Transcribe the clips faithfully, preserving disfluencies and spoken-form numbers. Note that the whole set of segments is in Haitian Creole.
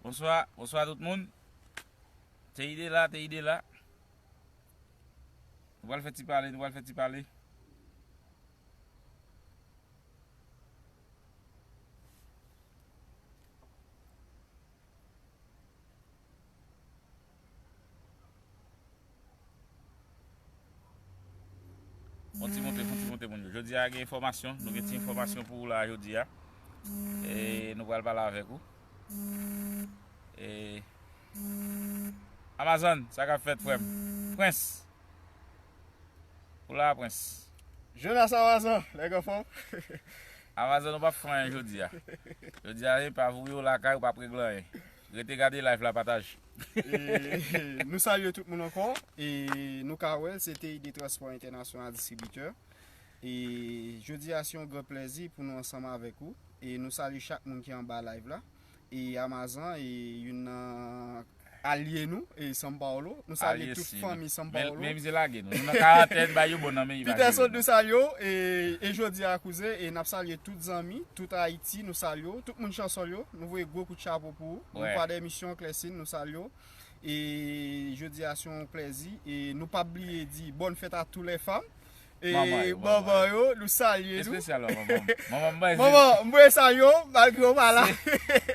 Bonswa, bonswa tout moun. Teyide la, Teyide la. Nou pral fè ti pale, nou pral fè ti pale. Fon ti monte, fon ti monte moun yo. Jodi a gen enfòmasyon, nou gen ti enfòmasyon pou ou la jodi a. E nou pral pale avèk ou. E Amazon, sa k ap fèt frè m? Prince. Ou la Prince? Jonas Amazon, nèg anfòm. Amazon, ou p ap fè anyen jodi a. Jodi a, epa voye w lakay, ou p ap regle anyen. Rete gade live la, pataje. E, nou salye tout moun ankò. E nou ka wè l, se Teyide Transpò Entènasyonal Distribitè. E jodi a, se yon gran plèzi pou nou ansanm avèk ou. E nou salye chak moun ki anba live la. E Amazon, e youn nan alye nou, e São Paulo. Nou salye tout fanmi São Paulo. Men, men mizye lage nou. Nou nan karantèn, ba yo bon nan men Peterson, nou salye w. E, e jodi a, kouzen, e n ap salye tout zanmi, tout Ayiti, nou salye w. Tout moun Chansòl yo, nou voye gwo kout chapo pou ou. Nou pa de misyon, Klèsin, nou salye w. E jodi a, se yon plèzi. E nou p ap bliye di bonne fête à toutes les femmes. E manman yo, nou salye nou. Espesyalman manman m. Manman m, manman m, mwen salye w, malgre w pa la.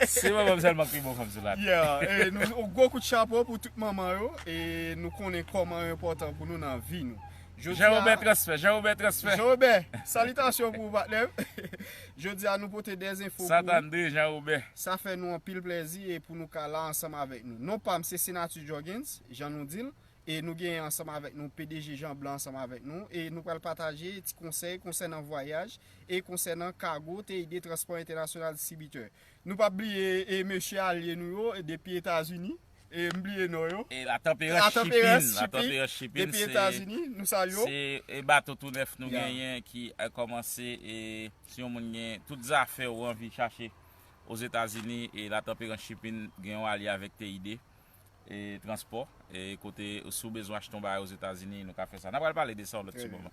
Se, se manman m sèlman ki bon fanm sou latè. Yeah, e nou, yon gwo kout chapo pou tout manman yo. E nou konnen kòman yo enpòtan pou nou nan vi nou. Jean Robert transfè, Jean Robert transfè. Jean Robert, salitasyon pou ou, patnè m. Jodi a, nou pote de enfo pou ou. Sant Andre, Jean Robert. Sa fè nou anpil plèzi e pou nou ka la ansanm avèk nou. Non pa m, se Senatè Jorgens, jan nou di l. E nou gen ansanm avèk nou P D G Jean Blanc ansanm avèk nou. E nou pral pataje ti konsèy konsènan vwayaj e konsènan kago Teyide Transpò Entènasyonal Distribitè. Nou p ap bliye e mesye alye nou yo, e depi Etazini. E m bliye non yo. E La Tempérance Shipping, La Tempérance Shipping, depi Etazini, nou salye w. Se, e bato tou nèf nou genyen ki, e, kòmanse, e si yon moun gen tout zafè ou anvi chache Ozetazini, e La Tempérance Shipping gen yon alye avèk Teyide e transpò, e kote si w bezwen achte yon bagay Ozetazini, nou ka fè sa. N a pral pale de sa yon lòt ti moman.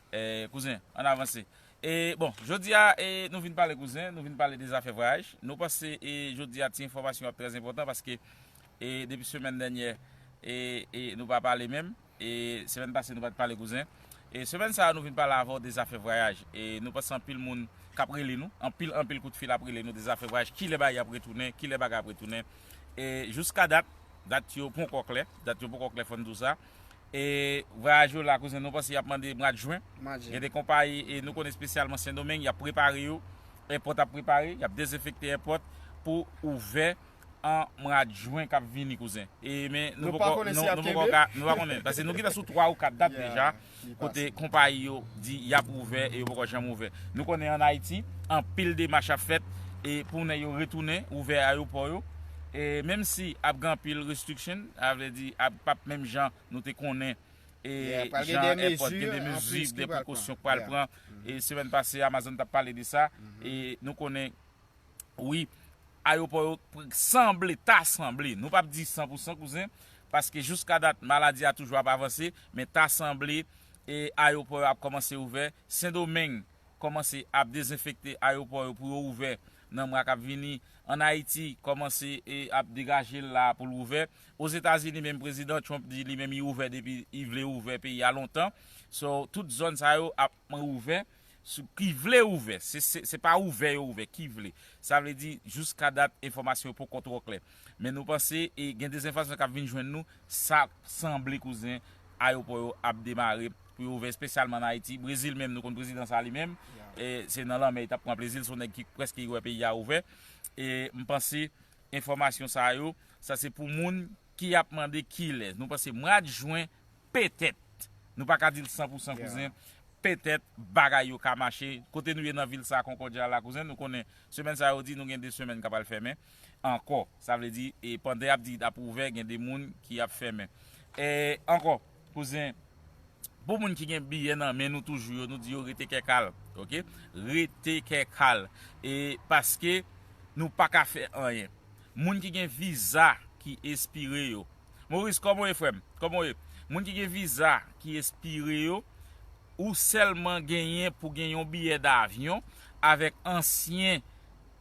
E, kouzen, ann avanse. E, bon, jodi a, e, nou vin pale kouzen, nou vin pale de zafè vwayaj. Nou panse, e, jodi a, ti enfòmasyon ap trè enpòtan paske, e, depi semèn dènyè, e, e, nou pa pale menm. E, semèn pase, nou pa t pale kouzen. E, semèn sa a, nou vin pale avè w de zafè vwayaj. E, nou panse anpil moun k ap rele nou, anpil, anpil kout fil ap rele nou de zafè vwayaj, kilè bagay ap retounen, kilè bagay ap retounen. E jiska dat, dat yo poko klè, dat yo poko klè, fò n di w sa. E vwayaj yo la, kouzen, nou panse y ap mande mwa jen. Gen de konpayi, e nou konnen espesyalman Sendomeng, y ap prepare yo, èpòt ap prepare, y ap dezenfekte èpòt pou ouvè an mwa jen k ap vini, kouzen. E, men nou poko, nou, nou poko ka, nou pa konnen. Paske nou gentan sou twa ou kat dat deja, kote konpayi yo di y ap ouvè e yo poko janm ouvè. Nou konnen ann Ayiti, anpil demach ap fèt e pou nèg yo retounen ouvè ayewopò yo. E menm si ap gen anpil restriction, sa vle di ap, p ap menm jan nou te konnen, e jan èpòt, gen de mezi de prekosyon k pral pran. E semèn pase, Amazon t ap pale de sa. E nou konnen Wi, ayewopò yo pr-, sanble, ta sanble, nou p ap di san pou san, kouzen, paske jiska dat, maladi a toujou ap avanse, men ta sanble, e ayewopò yo ap kòmanse ouvè. Sendomeng kòmanse ap dezenfekte ayewopò yo pou yo ouvè nan mwa k ap vini. Ann Ayiti, kòmanse, e, ap degaje l la pou l ouvè. Ozetazini, menm Prezidan Trump di li menm li ouvè depi, li vle ouvè peyi a lontan. So, tout zòn sa yo ap ouvè. Sou ki vle ouvè, se, se, se pa ouvè yo ouvè, ki vle. Sa vle di, jiska dat, enfòmasyon yo poko twò klè. Men nou panse, e gen dezenfòmasyon k ap vin jwenn nou, sa sanble, kouzen, ayewopò yo ap demare pou yo ouvè, espesyalman ann Ayiti. Brezil menm, nou konn prezidan sa li menm, e se nan lanmè li t ap pran plezi l, se yon nèg ki prèske wè peyi a ouvè. E m panse, enfòmasyon sa yo, sa se pou moun ki ap mande kilè. Nou panse mwa jen, petèt, nou pa ka di l san pou san, kouzen, petèt bagay yo ka mache. Kote nou ye nan vil sa, Concordia la, kouzen, nou konnen semèn sa yo di nou gen de semèn k ap al fèmen ankò. Sa vle di, e pandan y ap di y ap ouvè, gen de moun ki ap fèmen. E ankò, kouzen, pou moun ki gen biyè nan men nou toujou yo, nou di yo rete kè kal, oke? Rete kè kal. E paske nou pa ka fè anyen. Moun ki gen viza ki espire yo. Maurice, kòman w ye, frè m? Kòman w ye? Moun ki gen viza ki espire yo, ou sèlman genyen pou gen yon biyè davyon avèk ansyen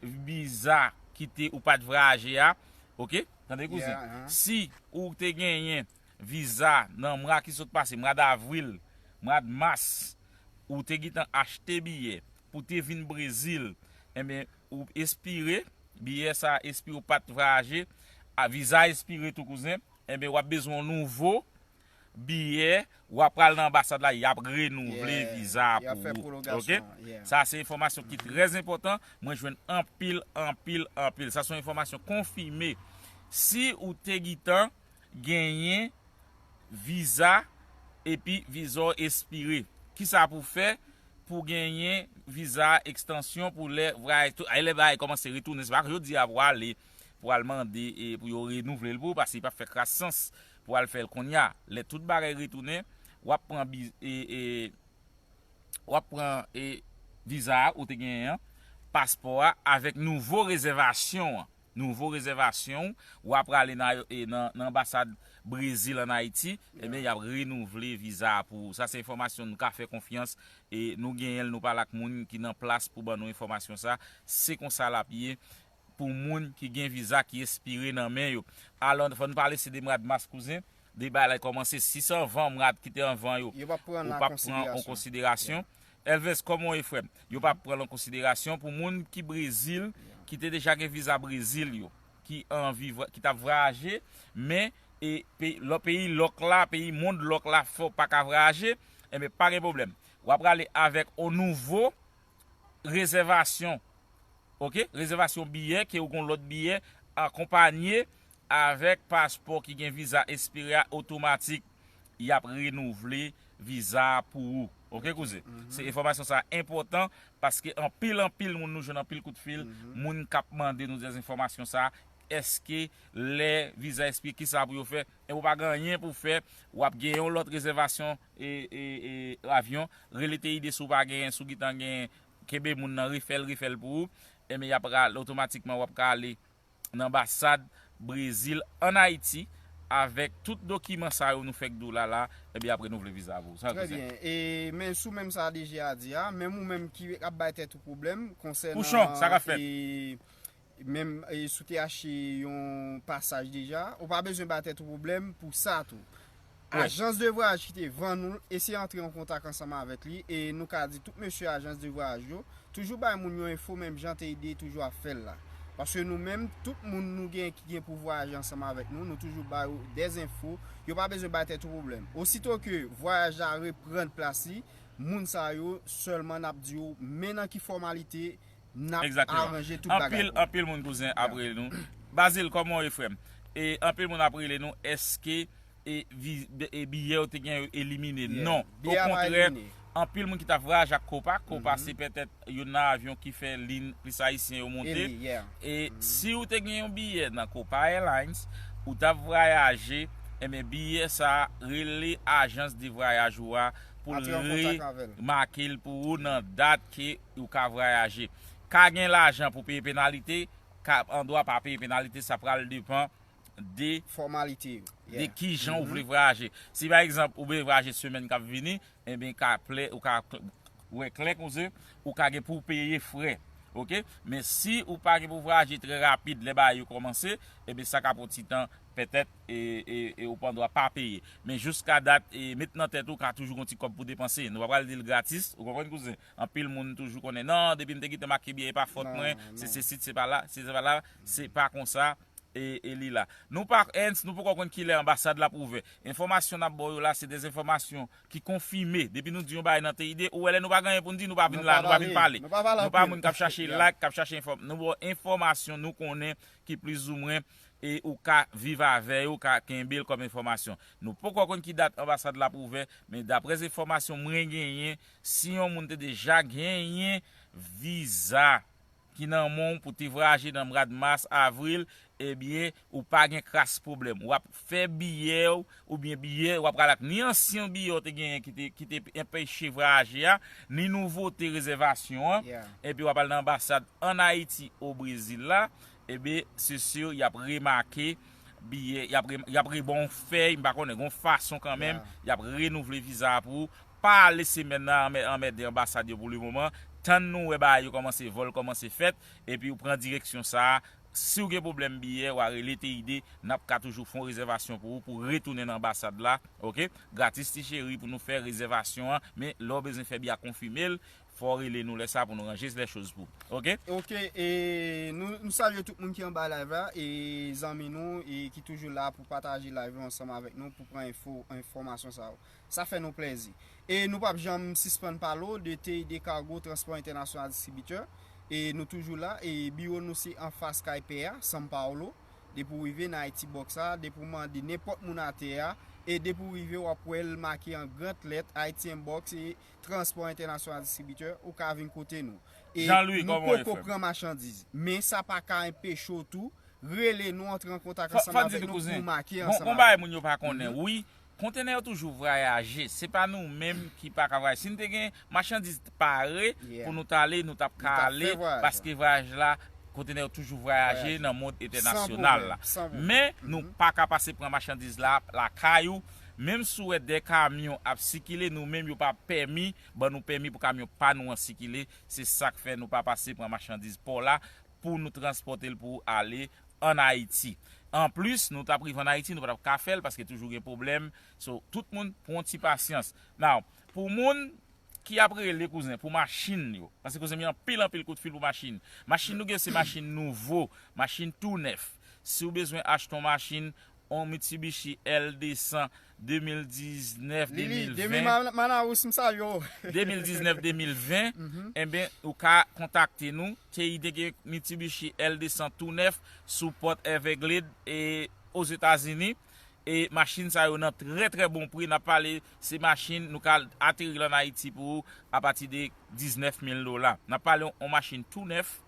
viza ki te ou pa t vwayaje a, Ok? Tande kouzen. Si ou te genyen viza nan mwa ki sot pase, mwa davril, mwa mas, ou te gentan achte biyè pou te vin Brezil, enben, ou espire, biyè sa espire ou pa t vwayaje, a viza espire tou kouzen, enben, w ap bezwen yon nouvo biyè, w ap pral nan anbasad la, y ap renouvle viza a pou ou. Ok? Sa se enfòmasyon ki trè enpòtan. Mwen jwenn anpil, anpil, anpil. Sa se yon enfòmasyon konfime. Si ou te gentan genyen viza epi viza w espire, kisa pou fè pou genyen viza ekstansyon pou lè vwayaj tou, lè bagay kòmanse retounen, se pa jodi a pou ale, pou al mande e pou yo renouvle l pou ou, paske li p ap fè kras sans pou al fè l kounye a. Lè tout bagay retounen, w ap pran bi- e, e, w ap pran e, viza a ou te genyen an, paspò a avèk nouvo rezèvasyon an. Nouvo rezèvasyon, w ap prale nan, e, nan, nan anbasad Brezil ann Ayiti, ebyen, y ap renouvle viza a pou ou. Sa se enfòmasyon nou ka fè konfyans e nou genyen l, nou pale ak moun ki nan plas pou ban nou enfòmasyon sa. Se konsa l ap ye pou moun ki gen viza ki espire nan men yo. Alò, fò n pale se de mwa mas kouzen, de bagay la kòmanse sis anvan, mwa ki te anvan yo, ou p ap pran an konsiderasyon. Elvis, kòman w ye, frè m? Yo p ap pran l an konsiderasyon pou moun ki Brezil, ki te deja gen viza Brezil yo, ki anvi vwa- ki t ap vwayaje, men e, pe- lò- peyi lòk la, peyi mond lòk la fè w pa ka vwayaje, enben, pa gen pwoblèm. W ap prale avèk yon nouvo rezèvasyon, ok? Rezèvasyon biyè, ke ou gon lòt biyè, akonpanye avèk paspò ki gen viza espire a, otomatik, y ap renouvle viza a pou ou. Ok, kouzen? Se enfòmasyon sa enpòtan, paske anpil, anpil moun nou jwenn anpil kout fil, moun k ap mande nou de enfòmasyon sa, èske lè viza espire, kisa pou yo fè? E ou pa gen anyen pou fè, w ap gen yon lòt rezèvasyon e, e, e, avyon, rele T I D si w pa genyen, si w gentan genyen, kenbe moun nan, refè l, refè l pou ou, enben, y ap rale otomatikman, w ap ka ale nan anbasad Brezil ann Ayiti, avèk tout dokiman sa yo nou fèk di w la la, ebyen, y ap renouvle viza pou ou. Sa w panse? Trè byen. E, men sou menm sa D G a di a, menm ou menm ki ap bay tèt ou pwoblèm konsènan Pouchon, sa k ap fèt? E, menm, e, si w te achte yon pasaj deja, ou pa bezwen bay tèt ou pwoblèm pou sa tou. Ajans de vwayaj ki te vann ou l, eseye antre an kontak ansanm avèk li, e nou ka di tout mesye ajans de vwayaj yo, toujou bay moun yo enfo menm jan T I D toujou ap fè l la. Paske nou menm, tout moun nou gen ki gen pou vwayaje ansanm avèk nou, nou toujou ba yo dèzenfo, yo pa bezwen bay tèt ou pwoblèm. Osito ke vwayaj la reprann plas li, moun sa yo sèlman n ap di yo, men nan ki fòmalite n ap aranje tout bagay. Anpil, anpil moun kouzen ap rele nou. Bazil, kòman w ye, frè m? E anpil moun ap rele nou, èske e, vi- e biyè yo te gen yo elimine? Non. Okontrè, anpil moun ki t ap vwayaje ak Copa, Copa se petèt youn nan avyon ki fè liy plis ayisyen yo monte. E si w te gen yon biyè nan Copa Airlines, ou t ap vwayaje, enben, biyè sa a, rele ajans de vwayaj ou a pou l remake l pou ou nan dat ke ou ka vwayaje. Ka gen lajan pou peye penalite, ka andwa pa peye penalite, sa pral depann de fòmalite yo, de ki jan ou vle vwayaje. Si pa egzanp ou vle vwayaje semèn k ap vini, enben ka plè, ou ka wè klè kouzen, ou ka gen pou w peye frè. Ok? Men si ou pa gen pou vwayaje trè rapid, lè bagay yo kòmanse, enben sa ka pran ti tan, petèt, e, e, e ou pa andwa pa peye. Men jiska dat, e, met nan tèt ou ka toujou gon ti kòb pou depanse. Nou pa pral di l gratis, ou konprann kouzen? Anpil moun toujou konnen, non, depi m te gentan make biyè, e pa fòt mwen, se sesi, se pa la, se pa la, se pa konsa. E, e li la. Nou pa, Ernst, nou poko konn kilè anbasad la pou ouvè. Enfòmasyon n ap ba w yo la, se de enfòmasyon ki konfime. Depi nou di yon bagay nan T I D, ou wè lè nou pa gen anyen pou n di, nou pa vin la, nou pa vin pale. Nou pa moun k ap chache like, k ap chache enfòm-, nou ba w enfòmasyon nou konnen ki plizoumwen e ou ka viv avè yo, ou ka kenbe l kòm enfòmasyon. Nou poko konn ki dat anbasad la pou ouvè, men daprè enfòmasyon mwen genyen, si yon moun te deja genyen viza ki nan men w pou te vwayaje nan mwa mas, avril, ebyen, ou pa gen kras pwoblèm. W ap fè biyè w, oubyen biyè, w ap pral ak ni ansyen biyè w te genyen ki te, ki te anpeche vwayaje a, ni nouvote rezèvasyon an, epi w ap al nan anbasad ann Ayiti, o Brezil la, ebyen, se si y ap remake biyè, y ap re-, y ap re-, ba w yon fèy, m pa konnen, gon fason kanmenm, y ap renouvle viza a pou ou. Pa lese men nan anmè-, anmède anbasad yo pou lemoman. Tann nou wè bagay yo kòmanse, vòl kòmanse fèt, epi ou pran direksyon sa a, Si w gen pwoblèm biyè, w a rele T I D, n ap ka toujou fè yon rezèvasyon pou ou, pou w retounen nan anbasad la, oke? Gratis ti cheri pou nou fè rezèvasyon an, men lè w bezwen fè biyè a konfime l, fò w rele nou lè sa pou nou ranje lè choz pou ou, oke? Ok, e nou, nou salye tout moun ki anba live la, e zanmi nou, e ki toujou la pou pataje live la ansanm avèk nou, pou pran enfo, enfòmasyon sa yo. Sa fè nou plèzi. E nou p ap janm sispann pale w de T I D Cargo, Transpò Entènasyonal Distribitè. E nou toujou la, e biwo nou se anfas kay pè a, São Paulo. Depi w rive nan Haiti Box a, depi w mande nenpòt moun atè a, e depi w rive, w ap wè l make an gran lèt, Haitian Box e Transpò Entènasyonal Distribitè, ou ka vin kote nou. E Jean-Louis, nou kòman w ye, poko frè m? Pran machandiz. Men sa pa ka anpeche w tou rele nou, antre an kontak Fò, ansanm fò di avèk nou, nou pou kouzen. w make Gon, ansanm gon bagay avèk moun nou. Yo pa konnen, wi. Kontenè yo toujou vwayaje. Se pa nou menm ki pa ka vwayaje. Si n te gen machandiz pare Yeah. pou nou t ale, nou t ap ka Nou t ap ale, fè vwayaj paske vwayaj la, kontenè yo toujou vwayaje Vwayaje. Nan mond San entènasyonal la. pwoblèm, san pwoblèm. Men nou pa ka pase pran machandiz la lakay ou. Menm si w wè de kamyon ap sikile, nou menm yo pa pèmi, ban nou pèmi pou kamyon pa nou an sikile. Se sa k fè nou pa pase pran machandiz pò la pou nou transpòte l pou ale ann Ayiti. Anplis, nou t ap rive ann Ayiti, nou pa t ap ka fè l paske toujou gen pwoblèm. So, tout moun pran yon ti pasyans. Now, pou moun ki ap rele, kouzen, pou machin yo, paske, kouzen, gen anpil, anpil kout fil pou machin. Machin nou gen se machin nouvo, machin tou nèf. Si w bezwen achte yon machin, yon Mitsubishi L de san de mil diznèf, Lili, de mil ven, demi Manaus, m salye w. de mil diznèf, de mil ven, enben, ou ka kontakte nou. T I D gen Mitsubishi L de san tou nèf sou Port Everglades e Ozetazini. E machin sa yo nan trè, trè bon pri. N ap pale, se machin nou ka ateri l ann Ayiti pou ou apati de diznèf mil dola. N ap pale yon machin tou nèf,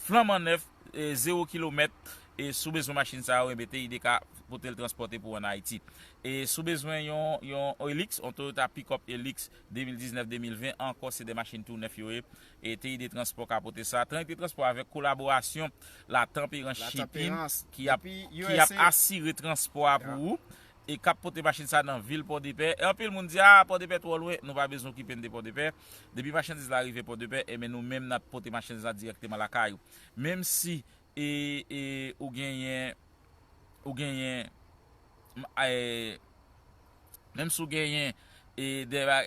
flanman nèf, e, zewo kilomèt. E si w bezwen machin sa yo, enben, T I D ka pote l, transpòte pou ou ann Ayiti. E si w bezwen yon, yon Hilux, yon Toyota Pickup Hilux de mil diznèf, de mil ven, ankò, se de machin tou nèf yo ye. E T I D Transpò ka pote sa. T I D Transpò avèk kolaborasyon La Tempérance Shipping Tempérance. ki ap, Depi ki ap U S A. Asire transpò a pou ou. E k ap pote machin sa nan vil Pòdepè. E anpil moun di, "Ah, Pòdepè twò lwen, nou pa bezwen okipe n de Pòdepè." Depi machandiz la rive Pòdepè, enben, nou menm n ap pote machandiz la dirèkteman lakay ou. Menm si, e, e, ou genyen, ou genyen, m- e, menm si w genyen, e, de ba-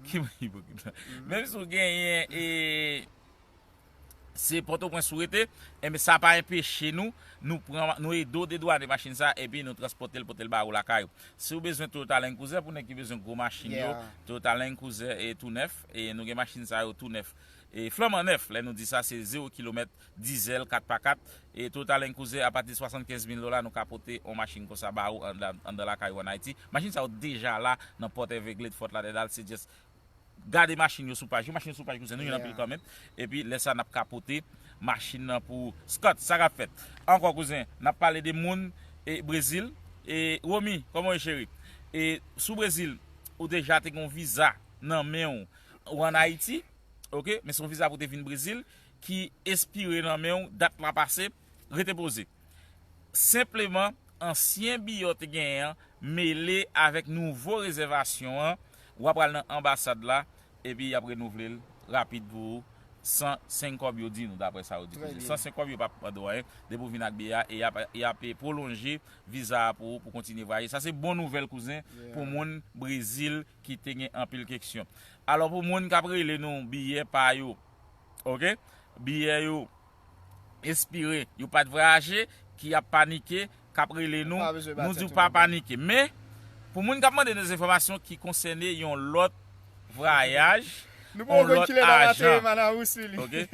ki moun ipokrit la? Menm si w genyen, e, se Pòtoprens ou rete, enben, sa pa enpeche nou, nou pran, nou ede w dedwane machin sa, epi nou transpòte l, pote l ba ou lakay ou. Si w bezwen Toyota Land Cruiser, pou nèg ki bezwen gwo machin yo, Yeah. Toyota Land Cruiser e tou nèf, e nou gen machin sa yo tou nèf. E flanman nèf, lè nou di sa, se zewo kilomèt, dizèl, kat pa kat. E Toyota Land Cruiser, apati de swasannkenz mil dola, nou ka pote yon machin konsa ba ou anndan, anndan lakay ou ann Ayiti. Machin sa yo deja la nan Port Everglades, Fort Lauderdale, se just gade machin yo sou paj yo, machin yo sou paj kouzen nou, yo nan Yeah. pil kanmenm. Epi lè sa n ap ka pote machin nan pou Scott, sa k ap fèt. Ankò kouzen, n ap pale de moun e Brezil. E Romy, kòman w ye cheri? E sou Brezil, ou deja te gen yon viza nan men w, ou ann Ayiti, oke? Men se yon viza pou te vin Brezil ki espire nan men w, dat la pase, rete poze. Senpleman, ansyen biyè w te genyen an mele avèk nouvo rezèvasyon an, w ap pral nan anbasad la, epi y ap renouvle l rapid pou ou, san senk kòb yo di nou, daprè sa yo di. Trè byen. San senk kòb yo p ap mande w anyen, depi w vin ak biyè a, e y ap, y ap pwolonje viza a pou ou, pou kontinye vwayaje. Sa se bon nouvèl, kouzen, Yeah. Pou moun Brezil ki te gen anpil keksyon. Alò, pou moun k ap rele nou biyè pa yo, oke? Biyè yo espire, yo pa t vwayaje, ki ap panike, k ap rele nou, Pa bezwen nou bat di w tèt pa nou. Panike. Men, pou moun k ap mande de enfòmasyon ki konsène yon lòt vwayaj, Nou yon poko lòt kilè n ap ateri ajan. Manaus, Lili. Oke?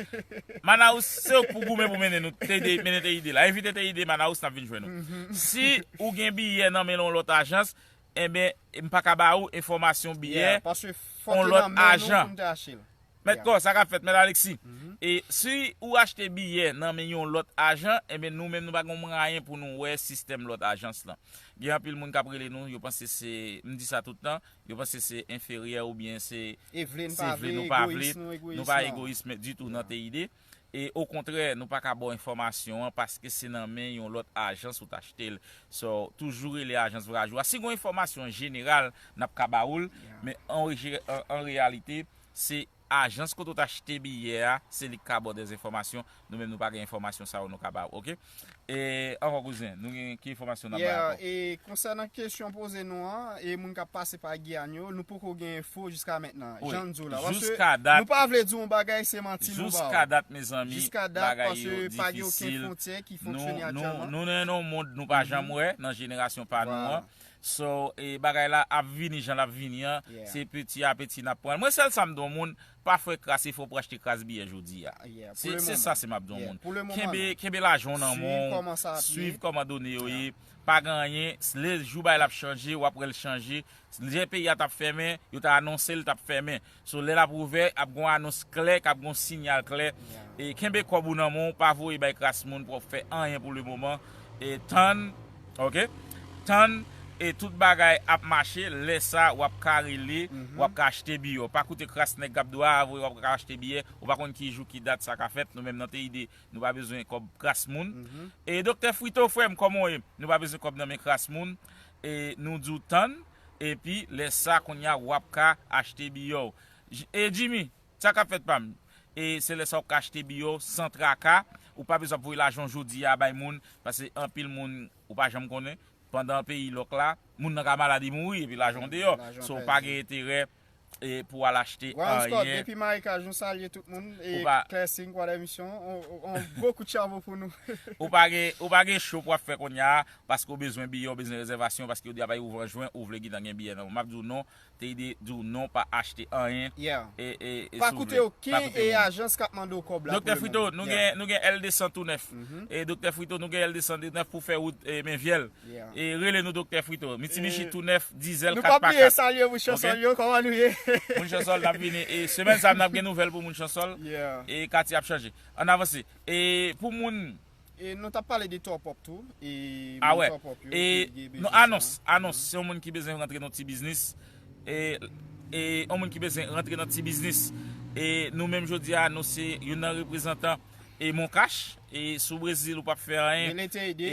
Manaus, se ou k pou goumen pou mennen nou, te de, mennen te ide la. Envite te ide Manaus, n ap vin jwenn ou. Si ou gen biyè nan men yon lòt ajans, enben, m pa ka ba ou enfòmasyon biyè Yeah, paske fòk yon yo lòt nan men nou ajan. Pou n te achte l. Mèt Yeah. kò, sa k ap fèt, Mèt Alexis. E si ou achte biyè nan men yon lòt ajan, enben, nou menm, nou pa gen mwayen pou nou wè sistèm lòt ajans lan. Gen anpil moun k ap rele nou, yo panse se, m di sa tout tan, yo panse se enferyè oubyen se E vle n se pa vle vle, nou pa vle, egoyis, nou egoyis. nou pa Non. Egoyis men ditou nan T I D. E okontrè, nou pa ka ba w enfòmasyon an paske se nan men yon lòt ajans ou t achte l. So, toujou rele ajans vwayaj ou a. Si gen enfòmasyon jeneral, n ap ka ba ou l, Yeah. men an, reje- an, an reyalite, se ajans kote w t achte biyè a, se li k ka ba w dèz enfòmasyon. Nou menm, nou pa gen enfòmasyon sa yo nou ka ba w, oke? E, ankò, kouzen, nou gen ki enfòmasyon n ap bay ankò? E konsènan kesyon poze nou an, e moun k ap pase pa Giyàn yo, nou poko gen enfo jiska mentnan. Jan n di w la. Paske nou pa vle di yon bagay, se manti nou ba w. Jiska dat, mezanmi, bagay yo difisil. Nou nan yon mond nou pa janm wè nan jenerasyon pa nou an. So, e bagay la ap vini jan l ap vini an. Se peti a peti n ap pran l. Mwen, sèl sa m di yon moun, pa fè kras efò pou achte kras biyè jodi a. Se sa se m ap di yon moun. Kenbe lajan w nan men w, swiv kòman done yo ye. Pa gen anyen, lè jou bagay la ap chanje, w ap wè l chanje. Lè peyi a t ap fèmen, yo t anonse l t ap fèmen. So, lè l ap ouvè, ap gen yon anons klè, k ap gen yon siyal klè. E kenbe kòb ou nan men w, pa voye bay kras moun pou w ap fè anyen pou lemoman. E tann, oke? Tann, e tout bagay ap mache, lè sa, w ap ka rele, w ap ka achte biyè w. Pa koute kras nèg k ap di w, a, voye w ap ka achte biyè, ou pa konn ki jou, ki dat sa ka fèt, nou menm nan T I D, nou pa bezwen kòb kras moun. E Doktè Frito, frè m, kòman w ye? Nou pa bezwen kòb nan men kras moun. E nou di w tann, epi lè sa, kounye a, w ap ka achte biyè w. E Jimmy, sa k ap fèt pa m? E se lè sa w ka achte biyè w san traka. Ou pa bezwen ap voye lajan w jodi a bay moun, paske anpil moun, ou pa janm konnen, pandan peyi lòk la, moun nan ka malad, li mouri, epi lajan w deyò. So, w pa gen enterè e pou w al achte anyen. Depi Marikaj, nou salye tout moun. E Klèsin, kwa dèmisyon, on gwo kout chapo pou nou. Ou pa gen, ou pa gen cho pou w ap fè kounye a, paske w bezwen biyè, w bezwen rezèvasyon, paske yo deja bay ou van jen, ou vle gentan gen biyè nan men w. M ap di w non, T I D di w non, pa achte anyen. E, e, e, pa koute okenn ajans k ap mande w kòb la. Doktè Frito, nou gen, nou gen L de san tou nèf. E Doktè Frito, nou gen L de san tou nèf pou fè wout, e, Menvyèl. E rele nou Doktè Frito. Mitsubishi tou nèf, dizèl, kat pa kat. Nou p ap bliye salye Mouchansòl yo, kòman nou ye? Mouchansòl, n ap vini. E semèn sa, n ap gen nouvèl pou Mouchansòl. E katye ap chanje. Ann avanse. E pou moun. E nou t ap pale de Top Up tou. E moun Top Up yo ki gen biznis. Anons, anons. Se yon moun ki bezwen rantre nan ti biznis. E, e yon moun ki bezwen rantre nan ti biznis. E nou menm jodi a, nou se youn nan reprezantan e Moncash, e si w Brezil ou p ap fè anyen, rele T I D,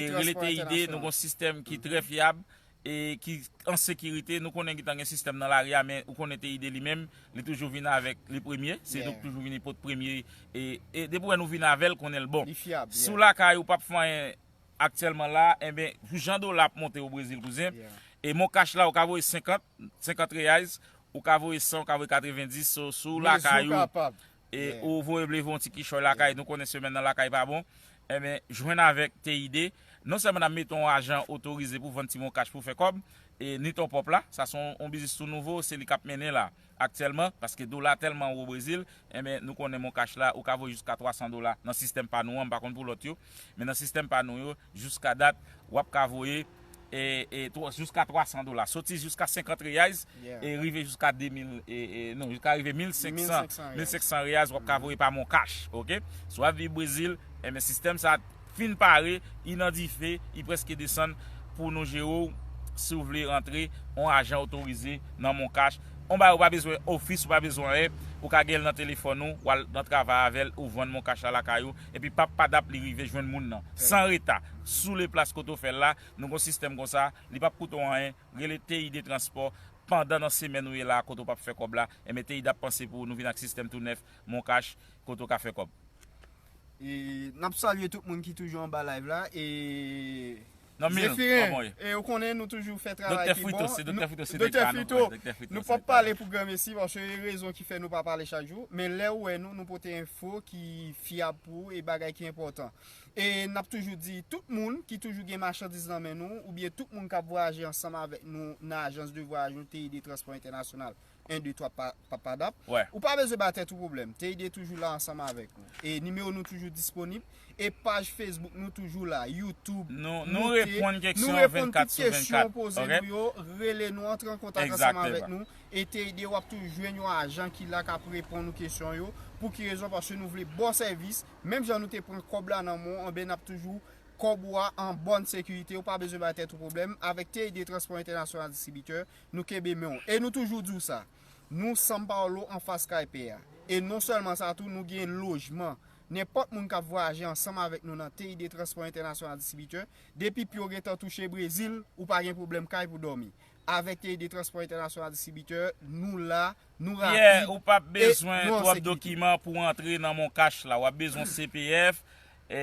nou gen yon sistèm ki trè fyab, e ki an sekirite. Nou konnen gentan gen sistèm nan lari a, men ou konnen T I D li menm, li toujou vin avèk li premye, se nou k toujou vin pot premye, e, e depi w wè nou vin avè l, konnen l bon. Si w lakay ou p ap fè anyen aktyèlman la, enben, pou jan dola ap monte o Brezil, kouzen, e Moncash la, ou ka voye senkant, senkant reais, ou ka voye san, ou ka voye katrevendis, so, si w lakay ou, e ou voye vle voye yon ti kichòy lakay, nou konnen semèn nan lakay pa bon, enben, jwenn avèk T I D, non sèlman n ap mete yon ajan otorize pou vann ti Moncash pou fè kòb, e ni Top Up la, sa se yon, yon biznis tou nouvo, se li k ap mennen la, aktyèlman, paske dola tèlman wo o Brezil, enben, nou konnen Moncash la, ou ka voye jiska twa san dola nan sistèm pa nou an, m pa konn pou lòt yo, men nan sistèm pa nou yo, jiska dat, w ap ka voye e, e, twa- jiska twa san dola. Soti jiska senkant reais, e rive jiska de mil, e, e, non, jiska rive mil senk san, mil senk san reais, w ap ka voye pa Moncash, oke? Si w ap viv Brezil, enben, sistèm sa fin pare, i nan dife, i prèske desann pou nou jere w. Si w vle rantre, yon ajan otorize nan Moncash. Yon bagay ou pa bezwen ofis, ou pa bezwen anyen, ou ka gen l nan telefòn ou, w al nan travay avè l, ou vann Moncash la lakay ou, epi pap padap li rive jwenn moun nan. San reta, sou le plas kote w fè l la, nou gon sistèm konsa, li p ap koute w anyen, rele T I D Transpò pandan nan semèn ou ye la, kote w p ap fè kòb la, enben T I D ap panse pou ou, nou vin ak sistèm tou nèf, Moncash, kote w ka fè kòb. E n ap salye tout moun ki toujou anba live la, e Zefiren, e ou konnen nou toujou fè travay ki bon. Doktè Frito, se Doktè Frito, se Doktè Frito, nou p ap pale pou granmesi, paske e rezon ki fè nou pa pale chak jou, men lè ou wè nou, nou pote enfo ki fyab pou ou e bagay ki enpòtan. E n ap toujou di, tout moun ki toujou gen machandiz nan men nou, oubyen tout moun k ap vwayaje ansanm avèk nou nan ajans de vwayaj nou, T I D Transpò Entènasyonal, en, de, twa, pa, pa, padap, ou pa bezwen ba tèt ou pwoblèm. T I D toujou la ansanm avèk ou. E nimewo nou toujou disponib. E paj Facebook nou toujou la. YouTube, nou reponn tout kesyon w poze nou yo. Rele nou, antre an kontak ansanm avèk nou. E T I D w ap toujou jwenn yon ajan ki la k ap reponn ou kesyon yo. Pou ki rezon? Paske nou vle ba w sèvis. Menm jan nou te pran kòb la nan men w, anben n ap toujou kòb ou a an bòn sekirite, ou pa bezwen bay tèt ou pwoblèm. Avèk T I D Transpò Entènasyonal Distribitè, nou kenbe men w. E nou toujou di w sa, nou São Paulo anfas kay pè a. E non sèlman sa tou, nou gen lojman. Nenpòt moun k ap vwayaje ansanm avèk nou nan T I D Transpò Entènasyonal Distribitè, depi pye w gentan touche Brezil, ou pa gen pwoblèm kay pou dòmi. Avèk T I D Transpò Entènasyonal Distribitè, nou la, nou rapid, e nou an sekirite. Pierre, ou p ap bezwen twòp dokiman pou w antre nan Moncash la. W ap bezwen C P F, e,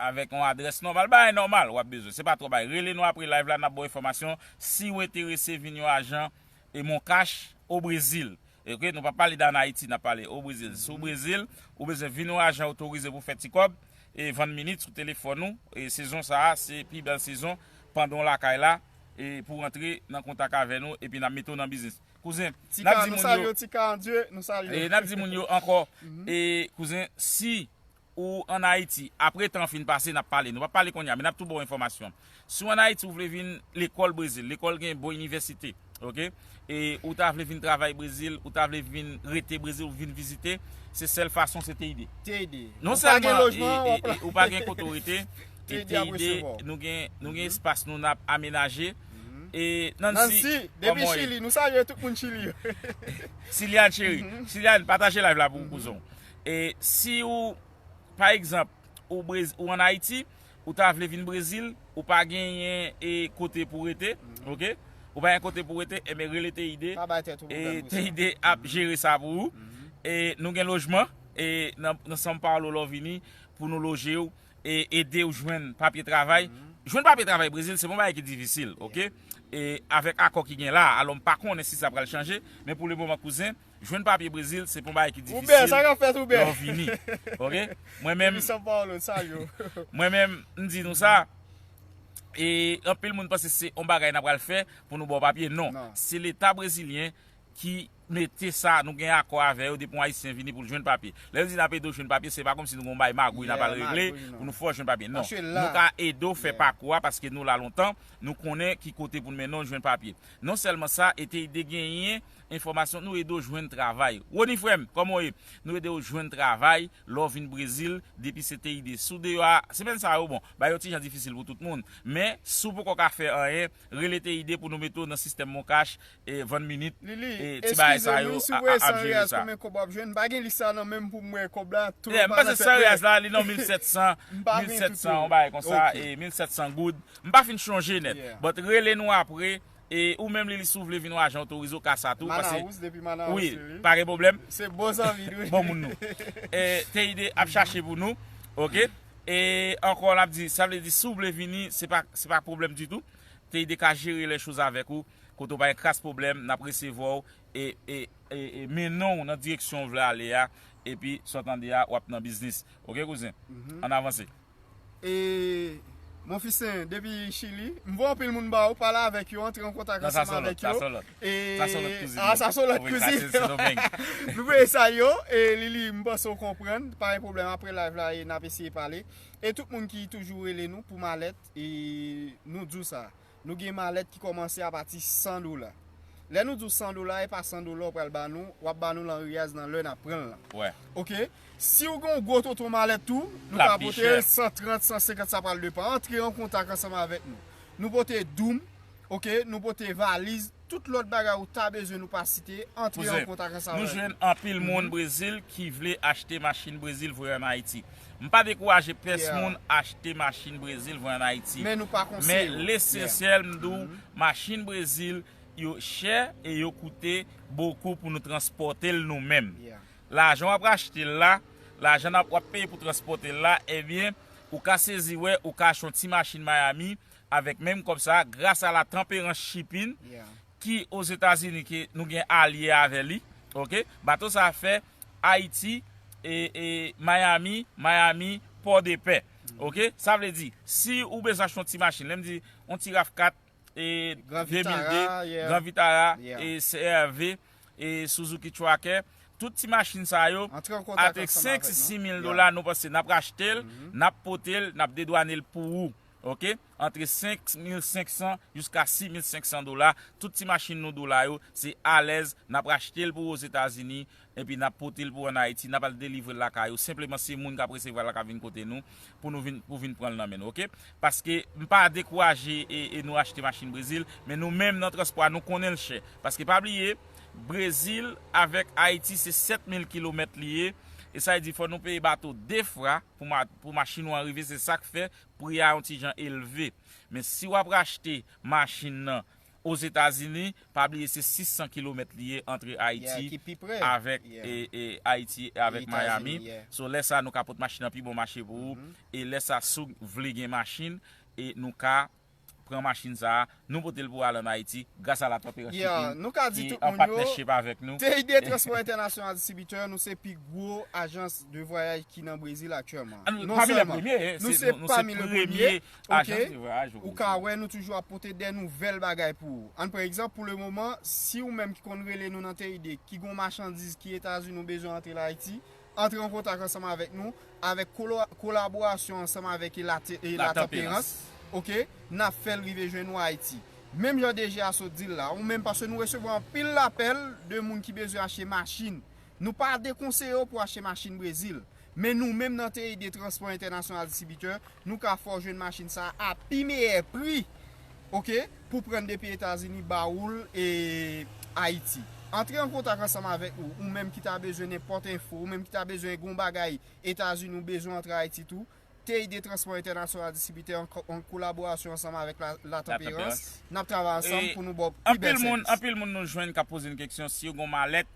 avèk yon adrès nòmal. Bagay nòmal w ap bezwen. Se pa twòp bagay. Rele nou apre live la, n ap ba w enfòmasyon. Si w enterese vin yon ajan, e, Moncash o Brezil. Ok, nou p ap pale de ann Ayiti, n ap pale o Brezil. Si w Brezil, ou bezwen vin yon ajan otorize pou fè ti kòb, e vann minit sou telefòn ou. E sezon sa a, se pi bèl sezon pandan w lakay la, e pou w rantre nan kontak avè nou, epi n ap mete w nan biznis. Kouzen, n ap di moun yo, Tika, nou salye w, Tika Andye, nou salye w. E n ap di moun yo ankò, e kouzen, si ou ann Ayiti, apre tan an fin pase, n ap pale. Nou p ap pale kounye a, men n ap tou ba w enfòmasyon. Si w ann Ayiti, ou vle vin lekòl Brezil, lekòl gen bon inivèsite, ok? E ou ta vle vin travay Brezil, ou ta vle vin rete Brezil, ou vin vizite, se sèl fason, se T I D. T I D. Non sèlman, e, e, e, ou pa gen kote w rete, e T I D, nou gen, nou gen espas nou n ap amenaje. E Nancy, Nancy, depi Chili, nou salye tout moun Chili yo. Silian cheri, Silian, pataje live la pou kouzen w. E si ou pa egzanp, ou Brez-, ou ann Ayiti, ou ta vle vin Brezil, ou pa genyen, e, kote pou rete, ok? Ou pa gen kote pou rete, enben rele T I D. Pa bay tèt ou pwoblèm pou sa. E T I D ap jere sa pou ou. E nou gen lojman, e nan, nan São Paulo, lè w vini, pou nou loje w, e ede w jwenn papye travay. Jwenn papye travay Brezil, se pa yon bagay ki difisil, ok? E avèk akò ki gen la, alò m pa konnen si sa pral chanje, men pou le moman, kouzen, jwenn papye Brezil, se pa yon bagay ki difisil lè w vini. Ok? Mwen menm, mwen menm, m di nou sa, e anpil moun panse se yon bagay n ap pral fè pou nou ba w papye. Non. Se Leta brezilyen ki mete sa, nou gen akò avè yo depi yon Ayisyen vini pou l jwenn papye. Lè yo di n ap ede w jwenn papye, se pa kòmsi nou gen yon bagay magouy n ap al regle pou nou fè w jwenn papye. Non. Nou ka ede w fè pakou a paske nou la lontan, nou konnen ki kote pou n mennen w jwenn papye. Non sèlman sa, e T I D genyen enfòmasyon, nou ede w jwenn travay. Rony frè m, kòman w ye? Nou ede w jwenn travay lè w vin Brezil, depi se T I D. Si w deyò a, semèn sa yo, bon, bagay yo ti jan difisil pou tout moun. Men, si w poko ka fè anyen, rele T I D pou nou mete w nan sistèm Moncash, e vann minit, e ti bagay sa yo ap jere sa. Lili, eskize m, si w voye san reyaz, konbyen kòb w ap jwenn? M pa gen lis la nan men m pou m wè kòb la. M panse san reyaz la, li nan mil sèt san, mil sèt san, yon bagay konsa, e mil sèt san goud. M pa fin chonje nèt. But rele nou apre, e ou menm, Lili, si w vle vin yon ajan otorize, w ka sa tou, paske Manaus, depi Manaus, wi, Lili, pa gen pwoblèm. Se bon zanmi nou. Bon moun nou. E T I D ap chache pou nou, ok? E ankò, n ap di, sa vle di, si w vle vini, se pa, se pa pwoblèm ditou. T I D ka jere lè choz avèk ou, kote w pa gen kras pwoblèm, n ap resevwa w, e, e, e, e mennen w nan direksyon w vle ale a, epi sa w tande a, w ap nan biznis. Ok, kouzen? Ann avanse. E, Monfisen, depi Chili, m voye anpil moun ba ou, pale avèk yo, antre an kontak ansanm avèk yo. Sa se yon lòt, sa se yon lòt kouzin. E, sa se yon lòt kouzin. Nou voye sa yo, e Lili, m panse w konprann, pa gen pwoblèm, apre live la, e n ap eseye pale. E tout moun ki toujou rele nou pou malèt, e nou di w sa. Nou gen malèt ki kòmanse apati san dola. Lè nou di w san dola, e pa san dola w pral ba nou, w ap ba nou l an reyaz nan lè n ap pran l lan. Wè. Ok? Si w gen yon gwo tonton malèt tou, nou ka pote l san trant, san senkant, sa pral depann. Antre an kontak ansanm avèk nou. Nou pote doum, ok? Nou pote valiz, tout lòt bagay ou ta bezwen nou pa site, antre an kontak ansanm avèk nou. Kouzen, nou jwenn anpil moun Brezil ki vle achte machin Brezil voye ann Ayiti. M pa dekouraje pès moun achte machin Brezil voye ann Ayiti. Men nou pa konseye w. Men lesansyèl, m di w, machin Brezil, yo chè e yo koute bokou pou nou transpòte l nou menm. Lajan w ap achte l la, lajan n ap, w ap peye pou transpòte l la, ebyen, ou ka sezi wè, ou ka achte yon ti machin Miami avèk menm kòb sa, gras a la Temperance Shipping, ki Ozetazini, ke nou gen alye avè li, ok? Bato sa fè Ayiti, e, e, Miami, Miami, Pòdepè, ok? Sa vle di, si ou bezwen achte yon ti machin, lè m di yon ti rav kat, e, de mil de, Gran Vitara, e, C R V, e, Suzuki Tracker, tout ti machin sa yo, antre an kontak ansanm avèk nou. Antre senk, sis mil dola, nou panse n ap rachte l, n ap pote l, n ap dedwane l pou ou. Ok? Antre senk mil senk san jiska sis mil senk san dola, tout ti machin nou dola yo, se alèz, n ap rachte l pou Ozetazini, epi n ap pote l pou ann Ayiti, n ap al delivre l lakay ou. Senpleman, se moun k ap resevwa l la k ap vin kote nou, pou nou vin, pou vin pran l nan men nou, ok? Paske m pa dekouraje e, e nou achte machin Brezil, men nou menm nan transpò a, nou konnen l chè. Paske pa bliye, Brezil avèk Ayiti se sèt mil kilomèt li ye, e sa vle di fò nou peye bato de fwa pou ma-, pou machin ou an rive, se sa k fè pri a yon ti jan elve. Men si w ap rachte machin nan Ozetazini, pa bliye se sis san kilomèt li ye antre Ayiti avèk e, e, Ayiti avèk Miami. So, lè sa, nou ka pot machin nan pi bon mache pou ou. E lè sa, si w vle gen machin, e nou ka pran machin sa a, nou pote l pou al ann Ayiti, gras a la tanperans shipping ki an patnèchip avèk nou. T I D Transpò Entènasyonal Distribitè, nou se pi gwo ajans de vwayaj ki nan Brezil aktyèlman. Nou se pami le premye ajans de vwayaj o Brezil. Ou ka wè nou toujou ap pote de nouvèl bagay pou ou. Ann pran egzanp, pou le moman, si ou menm ki konn rele nou nan T I D, ki gon machandiz ki Etazini ou bezwen antre l Ayiti, antre an kontak ansanm avèk nou, avèk kolo- kolaborasyon ansanm avèk e la te- e la tanperans, oke, n ap fè l rive jwenn ou Ayiti. Menm jan D G a sot di l la, ou menm, paske nou resevwa anpil lapèl de moun ki bezwen achte machin. Nou pa dekonseye w pou achte machin Brezil, men nou menm nan T I D Transpò Entènasyonal Distribitè, nou ka fè w jwenn machin sa a a pi meyè pri, oke, pou pran depi Etazini ba ou l e Ayiti. Antre an kontak ansanm avèk nou, ou menm ki ta bezwen nenpòt enfo, ou menm ki ta bezwen gon bagay Etazini ou bezwen antre Ayiti tou, T I D Transpò Entènasyonal Distribitè an ko- an kolaborasyon ansanm avèk la, la tanperans, n ap travay ansanm pou nou ba w pi bèl sèvis. Anpil moun nou jwenn k ap poze n keksyon si yo gon malèt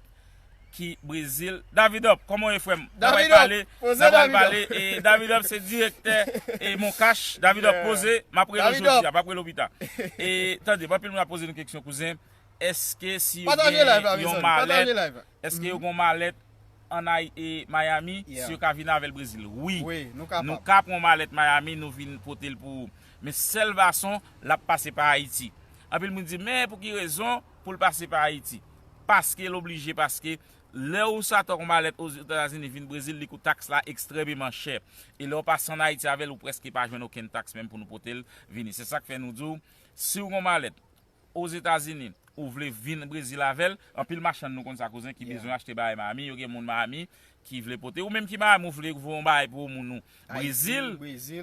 ki Brezil. Davidop, kòman w ye, frè m? N ap pale, n ap pale. E Davidop se direktè e Moncash. Davidop, poze, m ap rele w jodi a, m ap rele w pita. E tande, anpil moun ap poze nou keksyon, kouzen. Èske si yo gen yon malèt, èske yo gon malèt ann Ay- e Miami, si yo ka vin avè l Brezil? Wi. Nou ka pran malèt Miami, nou vin pote l pou ou. Men sèl fason, l ap pase pa Ayiti. Anpil moun di, men pou ki rezon pou l pase pa Ayiti? Paske l oblije, paske lè ou sa t gon malèt Ozetazini vin Brezil, li kout taks la ekstrèmeman chè. E lè w pase ann Ayiti avè l, ou prèske pa jwenn okenn taks menm pou nou pote l vini. Se sa k fè nou di w, si w gon malèt Ozetazini, ou vle vin Brezil avè l, anpil machann nou konn sa, kouzen, ki bezwen achte bagay Miami, yo gen moun Miami ki vle pote. Ou menm ki Miami, ou vle voye yon bagay pou yon moun ou Brezil,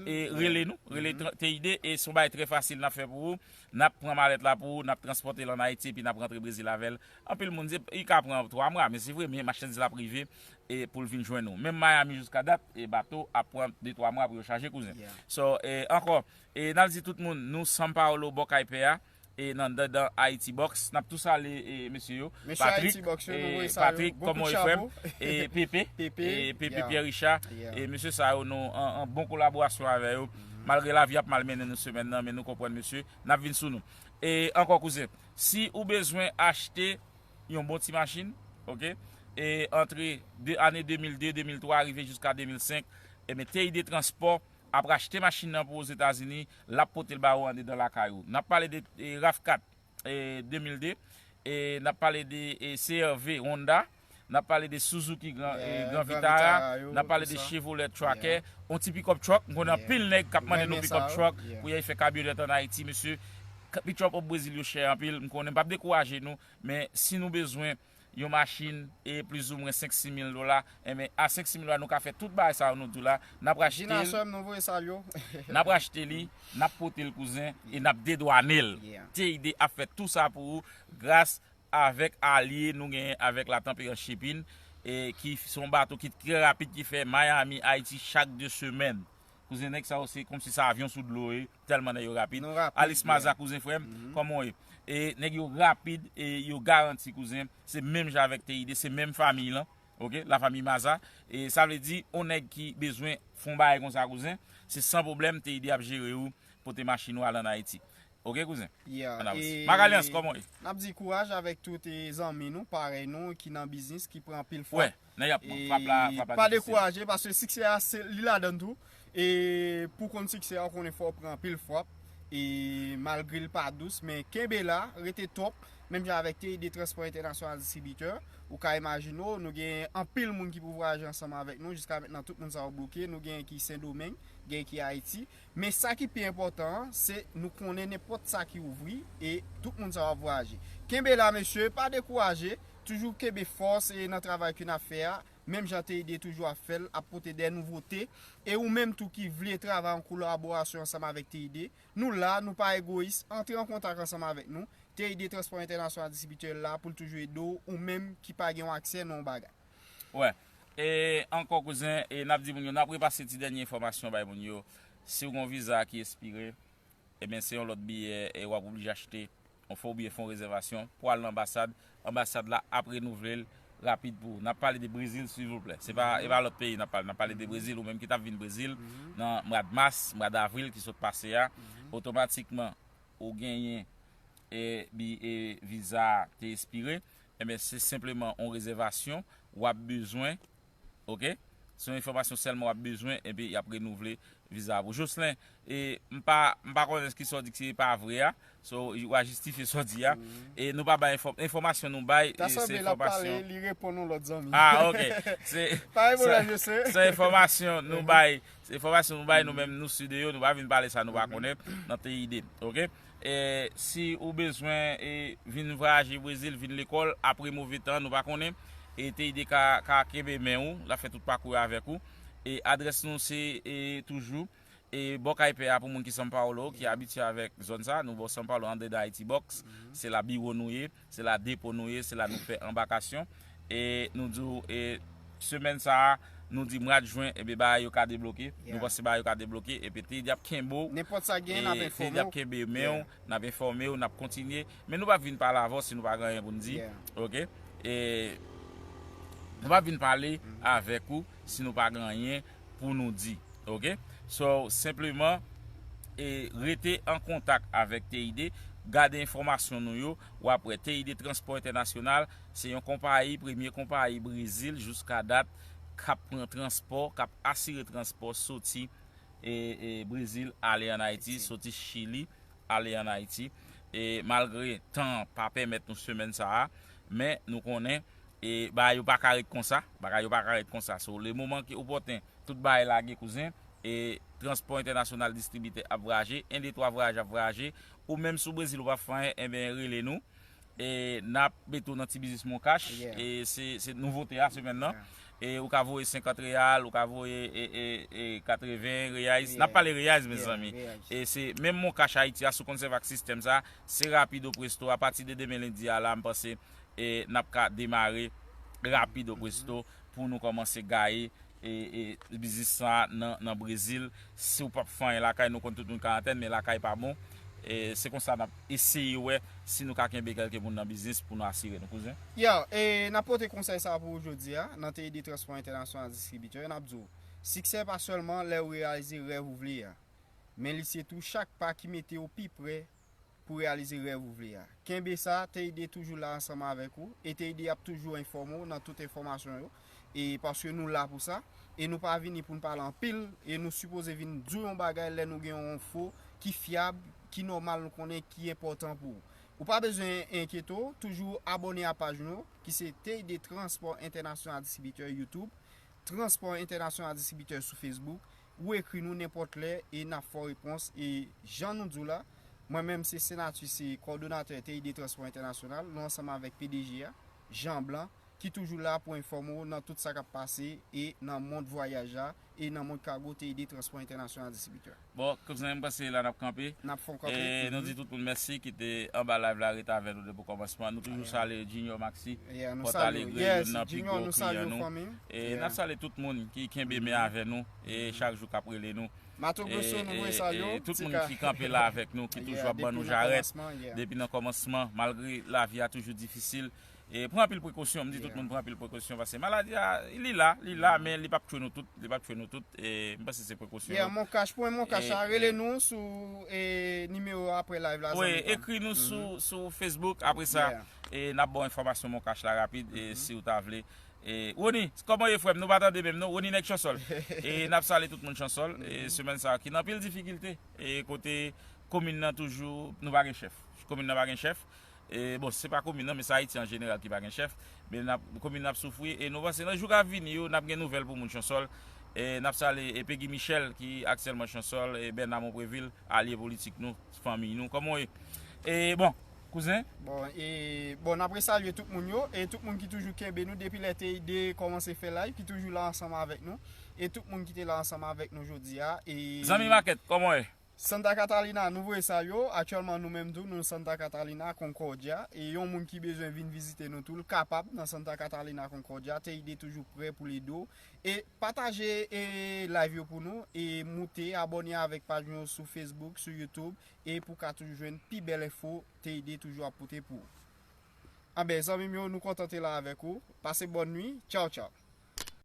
e rele nou, rele T I D, e se yon bagay trè fasil n ap fè pou ou. N ap pran malèt la pou ou, n ap transpòte l ann Ayiti, epi n ap rantre Brezil avè l. Anpil moun di, li ka pran twa mwa, men se vre, men machandiz la ap rive e pou l vin jwenn ou. Menm Miami jiska dat, e bato ap pran de twa mwa pou yo chaje, kouzen. So, e ankò, e n ap di tout moun, nou São Paulo, bò kay pè a, e nan, nan, nan Haiti Box, n ap tou salye, e, mesye yo. Patrick, e, Patrick, kòman w ye, frè m? E Pepe, e Pepe Pierre Richard, e mesye sa yo, nou an, an bon kolaborasyon avè yo. Malgre lavi ap malmennen nou semèn nan, men nou konprann mesye, n ap vin sou nou. E ankò, kouzen, si ou bezwen achte yon bon ti machin, oke, e antre de, ane de mil de, de mil twa, rive jiska de mil senk, ebyen, T I D Transpò ap rachte machin nan pou Ozetazini, l ap pote l ba ou andedan lakay ou. N ap pale de, e, rav kat, e, de mil de, e n ap pale de, e, C R V Honda, n ap pale de Suzuki Gran, e, Gran Vitara, n ap pale de Chevrolet Tracker, yon ti pick-up truck. M konnen anpil nèg k ap mande nou pick-up truck pou y al fè kamyonèt ann Ayiti, mesye. Pick-up Brezil yo chè anpil, m konnen, m p ap dekouraje nou, men si nou bezwen yon machin e plizoumwen senk sis mil dola, enben, a senk sis mil dola, nou ka fè tout bagay sa yo nou di w la. N ap rachte l, n ap rachte li, n ap pote l, kouzen, e n ap dedwanen l. T I D ap fè tou sa pou ou, gras avèk alye nou genyen avèk La Tempérance Shipping, e ki se yon bato ki trè rapid, ki fè Miami, Ayiti chak de semèn. Kouzen, nèg sa yo se kòmsi se avyon sou dlo yo ye, tèlman nèg yo rapid. Alice Maza, kouzen, frè m, kòman w ye? E nèg yo rapid e yo garanti, kouzen. Se menm jan avèk T I D, se menm fanmi lan, oke, la famille Maza. E sa vle di, yon nèg ki bezwen fè yon bagay konsa, kouzen, se san pwoblèm, T I D ap jere ou, pote machin ou al ann Ayiti. Oke, kouzen? Ann avanse. Magalyans, kòman w ye? N ap di kouraj avèk tout, e, zanmi nou, parèy nou, ki nan biznis, ki pran anpil frap. Nèg ap pran frap la, frap la difisil. Pa dekouraje, paske siksè a, se li ladan l tou. E pou konn siksè a, ou konnen fò w pran anpil frap. E malgre l pa dous, men kenbe la, rete top. Menm jan avèk T I D Transpò Entènasyonal Distribitè, ou ka imajine w, nou gen anpil moun ki pou vwayaje ansanm avèk nou. Jiska mentnan, tout moun sa yo bloke. Nou gen ki Sendomeng, gen ki Ayiti. Men sa ki pi enpòtan an, se nou konnen nenpòt sa ki ouvri e tout moun sa yo ap vwayaje. Kenbe la, mesye, pa dekouraje. Toujou kenbe fòs e nan travay ke n ap fè a. Menm jan T I D toujou ap fè l, ap pote de nouvote. E ou menm tou ki vle travay an kolaborasyon ansanm avèk T I D, nou la, nou pa egoyis, antre an kontak ansanm avèk nou. T I D Transpò Entènasyonal Distribitè la pou l toujou ede w, ou menm ki pa gen yon aksè nan yon bagay. Wè. E ankò, kouzen, e n ap di moun yo, n ap repase ti dènye enfòmasyon bay moun yo. Si w gen yon viza ki espire, ebyen, se yon lòt biyè, e w ap oblije achte yon fo oubyen fè yon rezèvasyon pou al nan anbasad. Anbasad la ap renouvle l rapid pou ou. N ap pale de Brezil, silvouplè. Se pa, e pa lòt peyi n ap pale. N ap pale de Brezil, ou menm ki t ap vin Brezil nan mwa d mas, mwa d avril ki sot pase a, otomatikman ou genyen e, bi, e viza a te espire. Ebyen, se senpleman yon rezèvasyon w ap bezwen, oke? Se yon enfòmasyon sèlman w ap bezwen, epi y ap renouvle viza a pou Jocelyn. E m pa, m pa konnen ki sa w di ki se pa vre a. So, w a jistifye sa w di a. E nou pa bay enfò-, enfòmasyon nou bay, e se enfòmasyon. Li reponn yon lòt zanmi. Ah, ok. Se, pa gen pwoblèm, se, se enfòmasyon nou bay. Se enfòmasyon nou bay, nou menm, nou sou de yo, nou pa vin pale sa nou pa konnen nan T I D. Ok? E si ou bezwen e vin vwayaje Brezil, vin lekòl, apre move tan, nou pa konnen. E T I D ka, ka kenbe men ou, l ap fè tout pakou yo avèk ou. E adrès nou se e toujou e bò kay pè a pou moun ki São Paulo, ki abitye avèk zòn sa, nou bò São Paulo, andedan Haiti Box, se la biwo nou ye, se la depo nou ye, se la nou fè anbakasyon. E nou di w, e semèn sa a, nou di mwa jen, ebyen bagay yo ka debloke. Nou panse bagay yo ka debloke, epi T I D ap kenbe w. Nenpòt sa genyen, n ap enfòme w. T I D ap kenbe men w, n ap enfòme w, n ap kontinye. Men nou p ap vin pale avè w si nou pa gen anyen pou n di. Ok? E nou p ap vin pale avèk ou si nou pa gen anyen pou nou di. Ok? So, senpleman, e rete an kontak avèk T I D, gade enfòmasyon nou yo, w ap wè T I D Transpò Entènasyonal, se yon konpayi, premye konpayi Brezil jiska dat, k ap pran transpò, k ap asire transpò soti e, e Brezil ale ann Ayiti, soti Chili ale ann Ayiti. E malgre tan an pa pèmèt nou semèn sa a, men nou konnen e bagay yo pa ka ret konsa, bagay yo pa ka ret konsa. So, le moman ki opòten, tout bagay lage, kouzen, e Transpò Entènasyonal Distribitè ap vwayaje, en de twa vwayaj ap vwayaje, ou menm sou Brezil ou pa fè anyen, enben rele nou. E n ap mete w nan ti biznis Moncash. E se, se nouvote a semèn nan. E ou ka voye senkant real, ou ka voye e, e, e katreven reais. N ap pale reais, mezanmi. E se menm Moncash Ayiti a, si w konn sèvi ak sistèm sa, se rapido presto. Apati de demen lendi a la, m panse e n ap ka demare rapido presto pou nou kòmanse gaye e, e biznis sa nan, nan Brezil. Si w p ap fè anyen lakay, nou konn tout moun ka antèn, men lakay pa bon. E se konsa n ap eseye wè si nou ka kenbe kèlke moun nan biznis pou nou asire nou, kouzen. Ya, e n ap pote konsèy sa pou ou jodi a, nan T I D Transpò Entènasyonal Distribitè, n ap di w, siksè pa sèlman lè w reyalize rèv ou vle a, men li se tou chak pa ki mete w pi pre pou reyalize rèv ou vle a. Kenbe sa, T I D toujou la ansanm avèk ou, e T I D ap toujou enfòme w nan tout enfòmasyon yo, e paske nou la pou sa, e nou pa vini pou n pale anpil, e nou sipoze vin di w yon bagay lè nou gen yon enfo ki fyab, ki nòmal, nou konnen ki enpòtan pou ou. Ou pa bezwen enkyete w, toujou abòne a paj nou, ki se T I D Transpò Entènasyonal Distribitè YouTube, Transpò Entènasyonal Distribitè sou Facebook, ou ekri nou nenpòt lè e n ap fè w repons. E jan nou di w la, mwen menm se Senatris, se kòdonatè T I D Transpò Entènasyonal, nou ansanm avèk P D G a, Jean Blanc, ki toujou la pou enfòme w nan tout sa k ap pase e nan mond vwayaj la e nan mond kago T I D Transpò Entènasyonal Distribitè. Bon, kouzen, m panse la n ap kanpe. N ap fè w kanpe. E nou di tout moun mèsi ki te anba live la, rete avè nou depi kòmansman. Nou toujou salye Junior Maxi, Pòt Alegre, youn nan pi gwo kliyan nou. E n ap salye tout moun ki kenbe men avè nou e chak jou k ap rele nou. Mato Grosso, nou voye salye w. E tout moun ki kanpe la avèk nou, ki toujou ap ban nou jarèt depi nan kòmansman, malgre lavi a toujou difisil. E pran anpil prekosyon, m di tout moun pran anpil prekosyon, paske maladi a, li la, li la, men li p ap tchwe nou tout, li p ap tchwe nou tout, e m panse se prekosyon yo. Moncash, pwen Moncash la, rele nou sou e nimewo apre live la, zanmi pa m. Wi, ekri nou sou, sou Facebook, apre sa, e n ap ba w enfòmasyon Moncash la rapid, e si w ta vle. E Rony, kòman w ye, frè m? Nou pa tande menm non, Rony nèg Chansòl. E n ap salye tout moun Chansòl, e semèn sa a ki nan anpil difikilte, e kote komin nan toujou, nou pa gen chèf. Komin nan pa gen chèf. E, bon, se pa komin nan, men se Ayiti an jeneral ki pa gen chèf. Men n ap, komin nan ap soufri, e nou panse nan jou k ap vini yo, n ap gen nouvèl pou moun Chansòl. E n ap salye, e Peggy Michel, ki aktyèlman Chansòl, e Bernard Monprevil, alye politik nou, fanmi nou, kòman w ye? E, bon, kouzen? Bon, e, bon, n ap resalye tout moun yo, e tout moun ki toujou kenbe nou depi lè T I D kòmanse fè live, ki toujou la ansanm avèk nou, e tout moun ki te la ansanm avèk nou jodi a, e zanmi Makèt, kòman w ye? Santa Catalina, nou voye sa yo. Aktyèlman, nou menm tou, nou Santa Catalina, Concordia. E yon moun ki bezwen vin vizite nou tou, l kapab nan Santa Catalina, Concordia. Teyide toujou prè pou l ede w. E pataje e live yo pou nou. E moute, abòne avèk paj nou sou Facebook, sou YouTube. E pou ka toujou jwenn pi bèl enfo, Teyide toujou ap pote pou ou. Anben, zanmi m yo, nou kontan te la avèk ou. Pase bòn nwi. Tchaw, tchaw.